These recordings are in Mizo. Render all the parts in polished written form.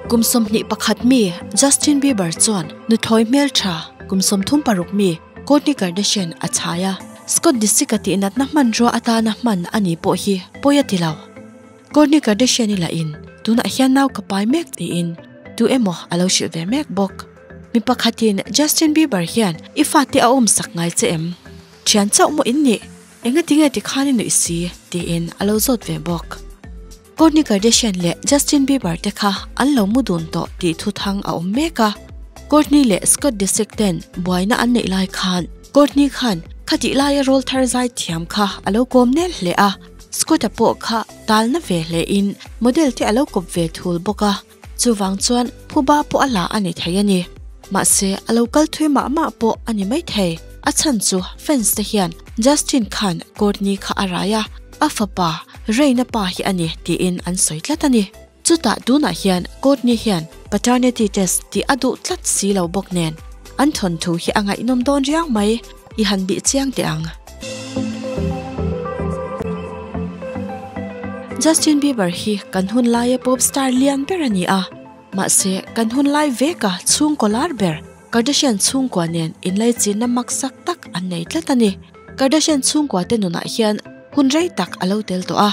Kum 21 mi Justin Bieber chuan nuthlawi hmeltha kum 36 mi Kourtney Kardashian a chhai a, Scott Disick a tih natna hmanrua atana hman a ni pawh hi pawi a ti lo. Kourtney Kardashian i lahin tunah hian nau ka pai mek tiin tu emaw a lo hrilh ve mek bawk. Mi pakhatin Justin Bieber hian i fate a awmsak ngai che em? Thian chauh maw in nih? Engatinge tikhan i nuih si? tiin a lo zawt ve bawk. Kourtney Kardashian leh Justin Bieber te kha an lo mu dun tawh tih thuthang a awm mek a. Kourtney leh Scott Disick ten buaina an neih lai khan Kourtney khan khatih laia rawl thar zai thiam kha a lo kawm nel hle a. Scott-a pawh kha talna ve hle in model te a lo kawp ve thul bawk a. Chuvang chuan phuba pawh a la a ni thei a ni. Mahse a lo kal thui mah mah pawh a ni mai thei. A chhan chu fans te hian Justin khan Kourtney kha a rai a, a fapa Reign-a pa hi a ni tiin an sawi tlat a ni. Chutah tunah hian Kourtney hian paternity test tih a duh tlat si lo bawk nen an thawnthu hi a ngaihnawm dawn riau mai i han bih chiang teh ang. Justin Bieber hi kan hun laia pop star lian ber a ni a, mahse kan hun lai veka chhungkaw lar ber Kardashian chhungkua nen inlaichinna maksak tak an nei tlat a ni. Kardashian chhungkua te nunah hian hun rei tak a lo tel tawh a,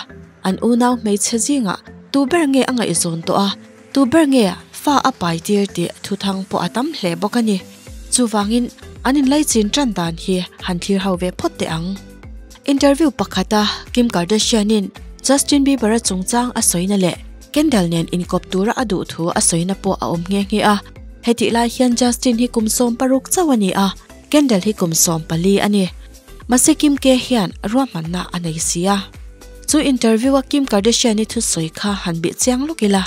an unau hmeichhe zingah tu ber nge a ngaihzawn tawh a, Tu ber nge fa a pai tir tih thuthang pawh a tam hle bawk a ni. Chuvangin an inlaichin tan dan hi han thlir ho ve phawt teh ang. Interview pakhata Kim Kardashian-in Justin Bieber-a chungchang a sawina leh Kendall nen inkawp tura a duh thu a sawina pawh a awm nghe nghe a. Hetih lai hian Justin hi kum 16 chauh a ni a, Kendall hi kum 14 a ni. Mahse Kim K hian ruahmanna a nei si a. Chu interview a Kim Kardashian-i thusawi kha han bih chiang lawk ila.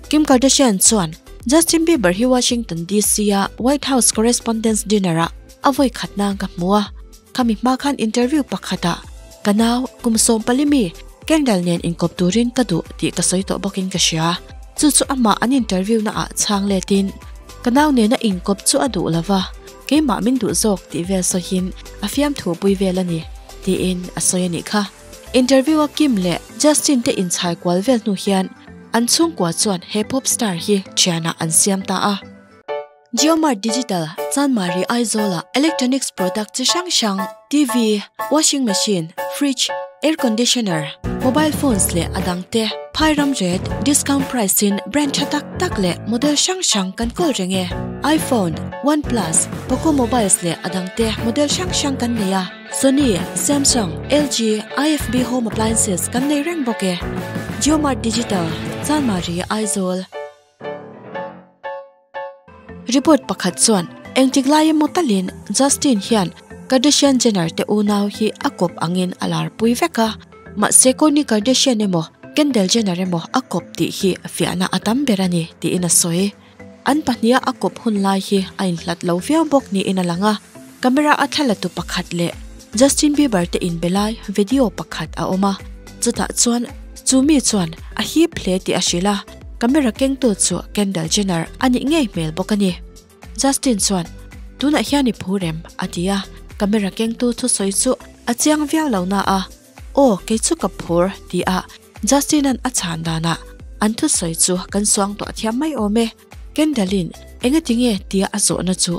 Kim Kardashian chuan Justin Bieber hi Washington DC a White House Correspondents Dinner-ah a vawi khat nan ka hmu a. Khami hma khan interview pakhatah ka nau kum 14 mi Kendall nen inkawp turin ka duh tih ka sawi tawh bawkin ka hria. Chu chu amah an interview naah chhang letin ka nau nena inkawp chu a duh lova. Keimah min duh zawk tih vel sawiin a fiamthu pui vel a ni, tiin a sawi a nih kha. Interview a Kim leh Justin te inchhai kual vel hnu hian an chhungkua chuan he pop star hi thianah an siam ta a. JioMart Digital, Chanmari Aizawla electronics product chi hrang hrang, TV, washing machine, fridge, air conditioner, mobile phones leh a dangte phairam rate, discount price in brand tha tak tak leh model hrang hrang kan kawl reng e. iPhone, OnePlus, Poco mobiles leh a dangte model hrang hrang kan nei a. Sony, Samsung, LG, IFB home appliances kan nei reng bawk e. JioMart Digital, Chanmari, Aizawl. Report pakhat chuan engtik lai emaw talin Justin hian Kardashian Jenner te unau hi a kawp angin a lar pui vek a, mahse Kourtney Kardashian emaw Kendall Jenner emaw a kawp tih hi fiahna a tam ber a ni tiin a sawi. An pahniha a kawp hun lai hi a inhlat lo viau bawk niin a lang a, camera a thla latu pakhat leh Justin Bieber te inbe lai video pakhat a awm a, chutah chuan chu mi chuan a hip hle tih a hrilh a, camera kengtu chu Kendall Jenner a nih ngei hmel bawk a ni. Justin chuan, Tunah hian i phur em? a ti a, camera kengtu thusawi chu a chiang viau lo na a, Aw, kei chu ka phur, ti a Justin-a'n a chhan danah an thusawi chu kan suang tawh thiam mai awm e. Kendall-in engati nge tia a zawhna chu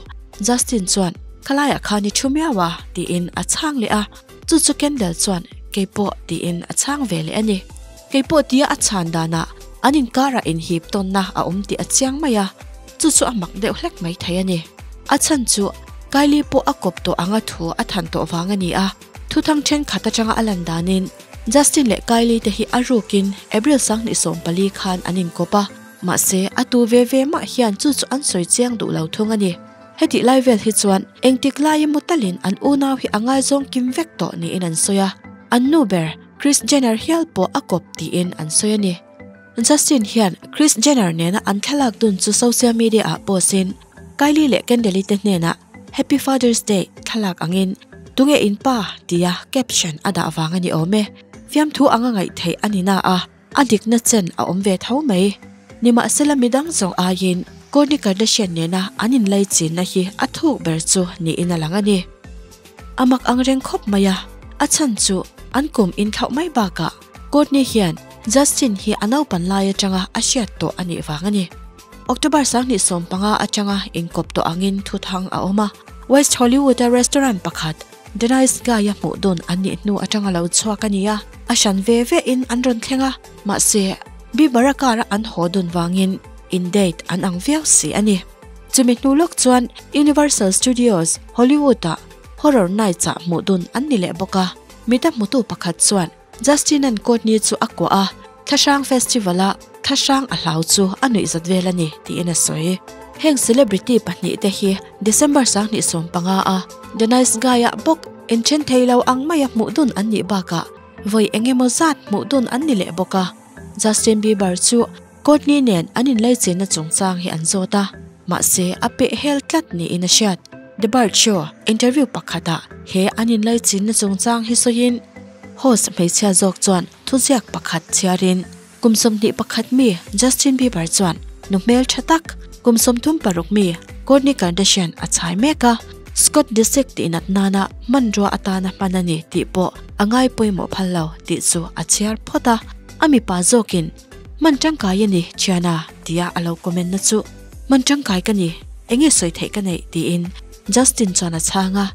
Justin chuan khalaiah khan i thu miau a tiin a chhang leh a, chu chu Kendall chuan kei pawh tiin a chhang ve leh a ni. Kei pawh tia a chhan danah an inkarah inhip tawnna a awm tih a chiang mai a, chu chu a mak deuh hlek mai thei a ni. A chhan chu Kylie pawh a kawp tawh anga thu a than tawh vang a ni a. Thuthang thenkhat atanga a lan danin Justin leh Kylie te hi a rukin April 2014 khan an inkawp a, mahse a tu ve ve mah hian chu chu an sawi chiang duh lo thung a ni. Hetih lai vel hi chuan engtik lai emaw talin an unau hi a ngaizawng kim vek tawh niin an sawi a, an nu ber Kris Jenner hial pawh a kawp tiin an sawi a ni. Justin hian Kris Jenner nena an thlalak dun chu social media ah post in Kylie leh Kendall-i te hnenah Happy Father's Day thlalak angin tunge in pa tia caption a dah vang a ni awm e. Fiamthu anga ngaih theih a ni na a, a dikna chen a awm ve tho mai. Nimahsela midang zawng aiin Kourtney Kardashian nena an inlaichinna hi a thuk ber chu niin a lang a ni. A mak ang reng khawp mai a, a chhan chu an kum inthlauh mai bakah Kourtney hian Justin hi a naupan lai atanga a hriat tawh a nih vang a ni. October 2015 atanga inkawp tawh angin thuthang a awm a. West Hollywood-a restaurant pakhat The Nice Guy-a hmuh dun an nih hnu atanga lo chhuak a ni a, a hran ve ve in an rawn thleng a, mahse Bieber-a car-a an haw dun vangin in date an ang viau si a ni. Chumi hnu lawk chuan Universal Studios Hollywood-ah Horror Nights-ah hmuh dun an ni leh bawk a, mita hmutu pakhat chuan Justin-a'n Kourtney chu a kuah a, Thlahrang Festival-a thlahrang a hlau chu a nuihzat vel a ni, tiin a sawi. Heng celebrity pahnihte hi December 2015 a The Nice Guy-ah bawk inthen thei lo ang maia hmuh dun an nih bakah vawi eng emaw zat hmuh dun an ni leh bawk a. Justin Bieber chu Kourtney nen an inlaichinna chungchang hi an zawt a, mahse a peh hel tlat niin a hriat. The Bert Show interview pakhatah he an inlaichinna chungchang hi sawiin host hmeichhia zawk chuan thuziak pakhat chhiarin kum 21 mi Justin Bieber chuan nu hmel tha tak kum 36 mi Kourtney Kardashian a chhai mek a, Scott Disick tih nat nana hmanrua atana hman a ni tih pawh a ngai pawimawh phal lo tih chu a chhiar phawt a, a mipa zawkin Hman tangkai a ni Thiana tia a lo comment na chu Hman tangkai ka ni, enge sawi theih ka neih tiin Justin chuan a chhang a,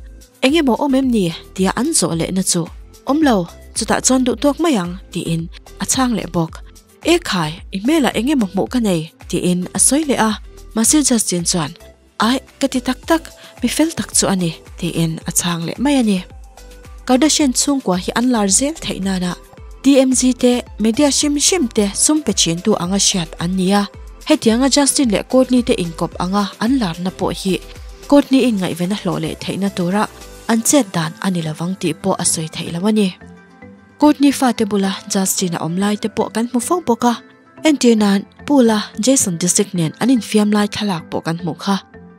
Enge maw awm em ni tia an zawh leh na chu Awm lo, chutah chuan duh tawk mai ang tiin a chhang leh bawk. E khai, i hmelah enge maw hmuh ka nei tiin a sawi leh a, mahse Justin chuan Aih, ka ti tak tak, mi fel tak chu a ni, tiin a chhang leh mai a ni. Kardashian chhungkua hi an lar zel theih nana TMZ te, media hrim hrim te sum pe thintu anga hriat an ni a. Hetianga Justin leh Kourtney te inkawp anga an larna pawh hi Kourtney in ngaihven a hlawh leh theihna tura an chet dan a ni lovang tih pawh a sawi theih lo a ni. Kourtney fate bula Justin a awm lai te pawh kan hmu fo bawk a. Entir nan, Pool-a Jason Disick nen an infiam lai thlalak pawh kan hmuh kha.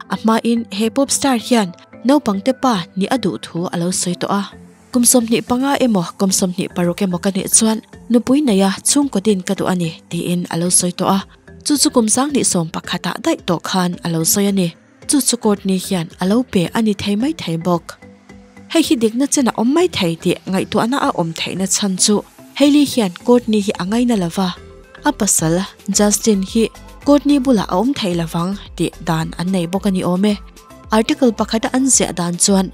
A hmain he pop star hian naupangte pa nih a duh thu a lo sawi tawh a. Kum 25 emaw kum 26 emaw ka nih chuan nupui neia chhungkaw din ka duh a ni tiin a lo sawi tawh a. Chu chu kum 2011 ah daih tawh khan a lo sawi a ni. Chu chu Courtney hian a lo pe a ni thei mai thei bawk. Hei hi dikna chen a awm mai thei tih ngaihtuahna a awm theihna chhan chu Hailey hian Courtney hi a ngaina lo va, a pasal Justin hi Courtney bulah a awm thei lovang tih dan an nei bawk a ni awm e. Article pakhata an ziah dan chuan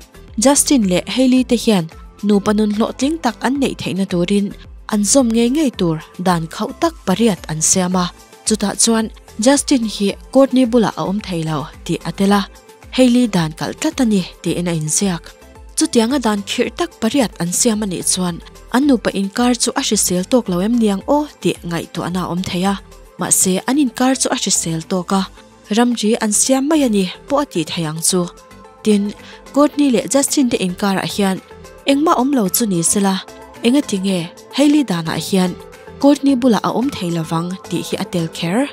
Justin leh Hailey te hian nupa nun hlawhtling tak an neih theihna turin an zawm ngei ngei tur dan khauh tak pariat an siam a. Chutah chuan Justin hi Courtney bulah a awm thei lo tih a tel a, Hailey dan kalh tlat a ni tiin a inziak. Chutianga dan khirh tak pariat an siam a nih chuan an nupa inkar chu a hrisel tawk lo em niang aw tih ngaihtuahna a awm thei a, mahse an inkar chu a hrisel tawk a, ramri an siam mai a ni pawh a tih thei ang chu. Tin, Courtney leh Justin te inkarah hian engmah awm lo chu ni sela, engati nge Hailey danah hian Courtney bulah a awm thei lovang tih hi a tel kher.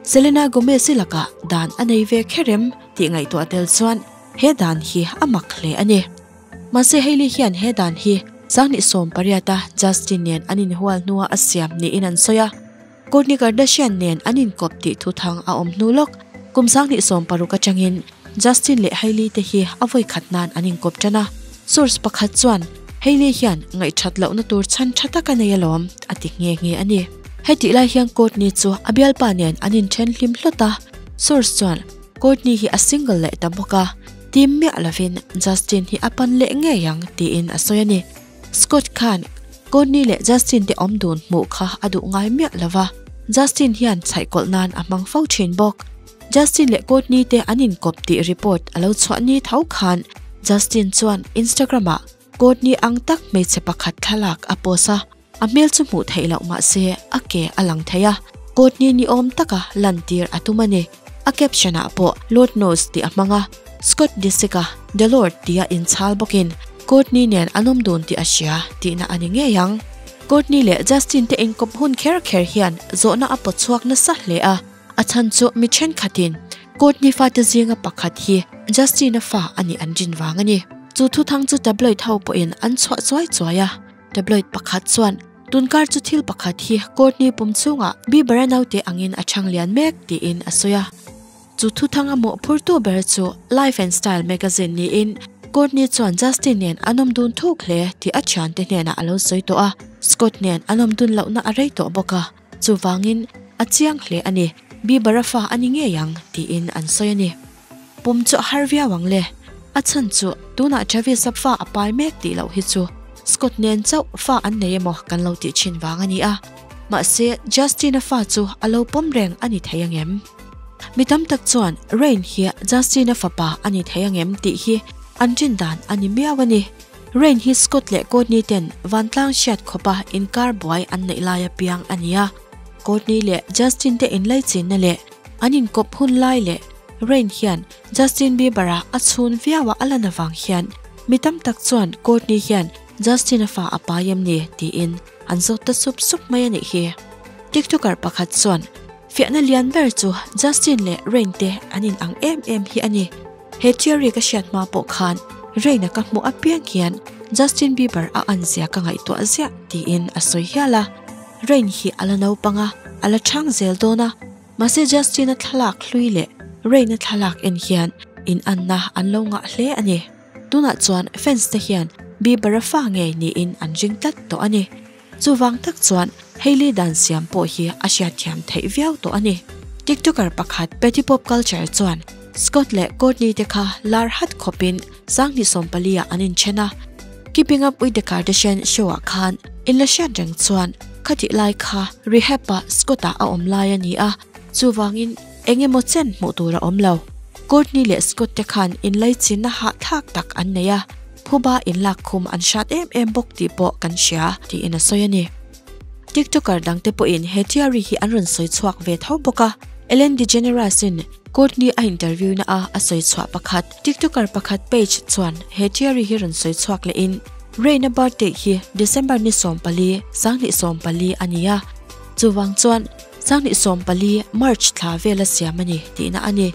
Selena Gomez-i lakah dan a nei ve kher em tih ngaihtuah tel chuan he dan hi a mak hle a ni. Mahse Hailey hian he dan hi 2018-a Justin nen an inhual hnua a siam niin an sawi a. Kourtney Kardashian nen an inkawp tih thuthang a awm hnu lawk. Kum 2016 atangin Justin leh Hailey te hi a vawi khat nan an inkawp tan a. Source pakhat chuan Hailey hian ngaihthat lohna tur chhan tha tak a nei alawm a ti nghe nghe a ni. Hetih lai hian Kourtney chu a bialpa nen an inthen hlim hlawt a. Source chuan Kourtney hi a single leh ta bawk a, tim miah lovin Justin hi a pan leh ngei ang tiin a sawi a ni. Scott khan Kourtney leh Justin te awm dun hmuh kha a duh ngai miah lo va, Justin hian chhaihkawlh nan a hmang fo thin bawk. Justin leh Kourtney te an inkawp tih report a lo chhuah ni tho khan Justin chuan Instagram ah Kourtney ang tak hmeichhe pakhat thlalak a post a, a hmel chu hmuh theih loh mahse a ke a lang thei a, Kourtney ni awm taka lantir a tum a ni. A caption ah pawh Lord knows tih a hmang a, Scott Disick-a The Lord tia inchhal bawkin Kourtney nen an awm dun tih a hria tihna a ni ngei ang. Kourtney leh Justin te inkawp hun kher kher hian zawhna a pawt chhuak nasa hle a, a chhan chu mi thenkhatin Kourtney fate zinga pakhat hi Justin-a fa a nih an rin vang a ni. Chu thuthang chu tabloid ho pawhin an chhuah chuai chuai a, tabloid pakhat chuan Tunkar chu thil pakhat hi Kourtney pum chhungah Bieber-a naute angin a chhang lian mek tiin a sawi a. Chu thuthanga mawhphurtu ber chu Life and Style magazine niin Kourtney chuan Justin nen an awm dun thuk hle tih a thiante hnenah a lo sawi tawh a, Scott nen an awm dun lohna a rei tawh bawk a, chuvangin a chiang hle a ni. Bieber-a fa a ni ngei ang tiin an sawi a ni. Pawm chu a har viau ang le. A chhan chu tunah Travis-a fa a pai mek tih loh hi chu Scott nen chauh fa an nei emaw kan lo tih thin vang a ni a. Mahse, Justin-a fa chu a lo pawm reng a ni thei angem? Mi tam tak chuan Rain hi Justin-a fapa a ni thei angem tih hi an rin dan a ni miau a ni. Rain hi Scott leh Kourtney ten vantlang hriat khawpa inkar buai an neih lai apiang a ni a. Kourtney leh Justin te inlaichinna leh an inkawp hun lai leh Rain hian Justin Bieber-a a chhun viau a a lan avang hian mi tam tak chuan Kourtney hian Justin-a fa a pai em ni tiin an zawt ta sup sup mai a nih hi. TikToker pakhat chuan fiahna lian ber chu Justin leh Rain te an in ang em em hi a ni. He theory ka hriat hma pawh khan Rain-a ka hmuh apiang hian Justin Bieber a an zia ka ngaihtuah ziah tiin a sawi hial a. Rain hi a la naupang a, a la chhang zel dawn a, mahse Justin-a thlalak hlui leh Rain-a thlalak en hian inanna an lo ngah hle a ni. Tunah chuan fans te hian Bieber-a fa ngei niin an ring tlat tawh a ni. Chuvang tak chuan Hailey dan siam pawh hi a hriatthiam theih viau tawh a ni. TikToker pakhat Petty Pop Culture chuan Scott leh Kourtney te kha lar hat khawpin Sanghnih sawmpali ah an inthen a. Keeping Up With The Kardashian show ah khan inla hriat reng chuan khatih lai kha rehab ah Scott ah a awm lai a ni a, chuvangin eng emaw chen hmuh tur a awm lo. Kourtney leh Scott te khan inlaichinna hahthlak tak an nei a, phuba inlak khum an hrat em em bawk tih pawh kan hria tiin a sawi a ni. TikToker dangte pawhin he theory hi an rawn sawi chhuak ve tho bawk a, Ellen DeGeneres in Kourtney a interview na a a sawi chhuah pakhat TikToker pakhat page chuan he theory hi rawn sawi chhuak leh in Rain-a birthday hi December ni 14, 2014 a ni a, chuvang chuan 2014 March thla vela siam a ni tihna a ni.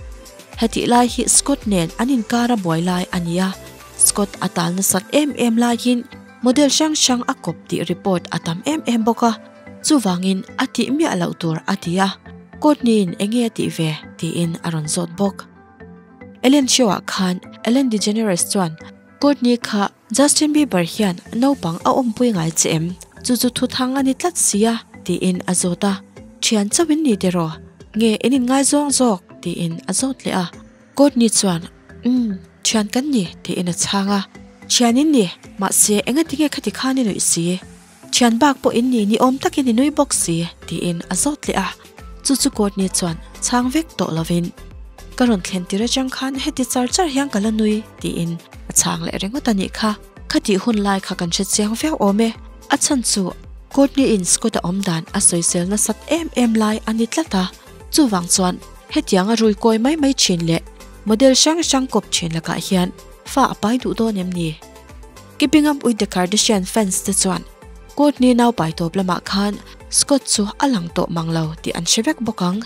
Hetih lai hi Scott nen an inkar a buai lai a ni a, Scott a tal nasat em em laiin Model hrang hrang a kawp tih report a tam em em bawk a, chuvangin a tih miah loh tur a ti a, Kourtney-in enge a tih ve tiin a rawn zawt bawk. Ellen show-ah khan Ellen DeGeneres chuan Kourtney kha Justin Bieber hian naupang a awmpui ngai che em? Chu chu thuthang a ni tlat sia tiin a zawt a, Thian chauh in ni tiraw? Nge in inngaizawng zawk? tiin a zawt leh a. Kourtney chuan, Umm, thian kan ni, tiin a chhang a. Thian in ni, mahse engati nge khati khan i nuih si? Thian bak pawh in ni ni awm takin i nui bawk si, tiin a zawt leh a. Chu chu Kourtney chuan chhang vek tawh lovin, Ka rawn thlen tir atang khan heti char char hian ka la nui, tiin a chhang leh ringawt a nih kha. Khatih hun lai kha kan hre chiang viau awm e. A chhan chu Kourtney in Scott-a awm dan a sawisel nasat em em lai a ni tlat a. Chuvang chuan hetianga rui kawi mai mai thin leh model hrang hrang kawp thin lakah hian fa a pai duh dawn em ni? Keeping Up With The Kardashian fans te chuan Kourtney nau pai tawp lamah khan Scott chu a lang tawh mang lo tih an hre vek bawk ang.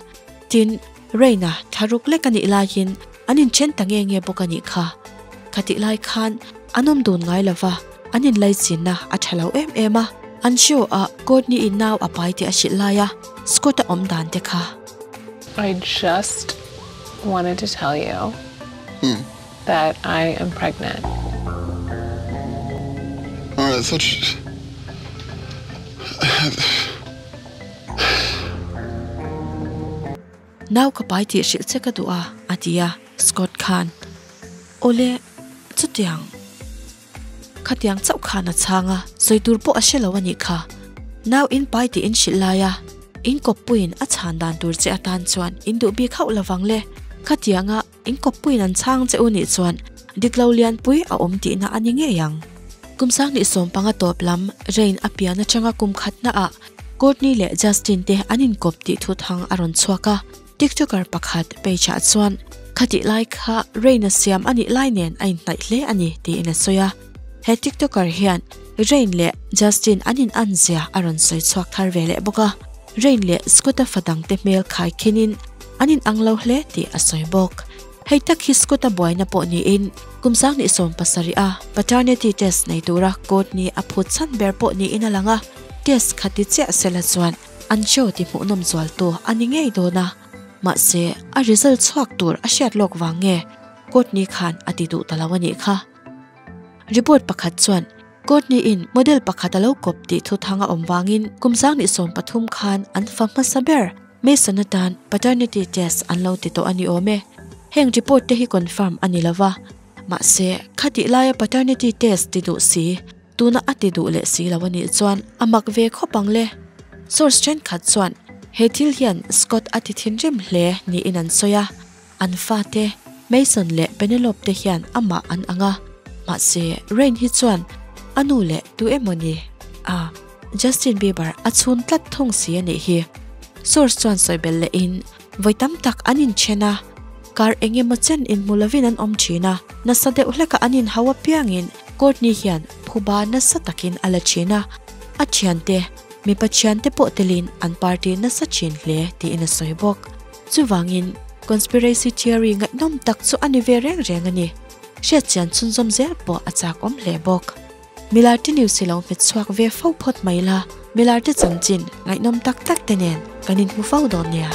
Tin, Rain-a thlaruk lek a nih laiin an inthen ta nge nge bawk a nih kha. Khatih lai khan an awm dun ngai lova, an inlaichinna a tha lo em em a. An show ah Kourtney in nau a pai tih a hrilh lai a, Scott a awm dan te kha. I just wanted to tell you that I am pregnant. Alright, such. Nau ka pai tih hrilh che ka duh a, a ti a, Scott khan. Awle, chutiang. Khatiang chauh khan a chhang a, sawi tur pawh a hre lo a nih kha. Nau in pai tih in hrilh lai a, in kawppuiin a chhan dan tur che atan chuan in duh bik hauh lovang le. Khatianga in kawppuiin an chhang che u nih chuan dik lo lianpui a awm tihna a ni ngei ang. Kum sanghnih sawmpanga tawp lam Rain a pian atanga kum khatna ah Kourtney leh Justin te an inkawp tih thu thang a rawn chhuak a. TikToker pakhat page ah chuan khatih lai kha Rain a siam a nih lai nen a inhnaih hle a ni tiin a sawi a. He TikToker hian Rain leh Justin an in an zia a rawn sawi chhuak thar ve leh bawk a. Rain leh Scott-a fa dangte hmel khai khinin an in ang lo hle tih a sawi bawk. Hei tak hi Scott-a buaina pawh niin kum sanghnih 70 a paternity test nei tura Kourtney a phut chhan ber pawh niin a lang a. Test kha ti chiah sela chuan An show ti hmuhnawm zualtu a ni ngei dawn a, mahse a result chhuak tur a hriat lawk vang nge Kourtney khan a ti duh ta lo a nih kha. Report pakhat chuan Kourtney in model pakhat a lo kawp tih thu thang a awm vangin kum 2013 khan an fa hmasa ber. Mason atan paternity test an lo ti tawh a ni awm e. Heng report te hi confirm a ni lova, mahse khatih laia paternity test ti duh si, tuna a ti duh leh si lo a nih chuan a mak ve khawp ang le. Source thenkhat chuan he thil hian Scott a ti thinrim hle niin an sawi a, an fate Mason leh Penelope te hian amah an ang a, mahse Rain hi chuan a nu leh tu emaw ni a Justin Bieber a chhun tlat thung si a nih hi. Source chuan sawi belh lehin vawi tam tak an inthen a, kar eng emaw chen inhmu lovin an awm thin a, nasa deuh hleka an inhau apiangin Kourtney hian phuba nasa takin a la thin a, a thiante, mipa thiante pawh telin an party nasa thin hle tiin a sawi bawk. Chuvangin conspiracy theory ngaihnawm tak chu a ni ve reng reng a ni. Hriatchian chhunzawm zel pawh a chakawm hle bawk. Milarte news hi lo hmet chhuak ve fo phawt mai la, Milarte chanchin ngaihnawm tak tak te nen kan inhmu fo dawn nia.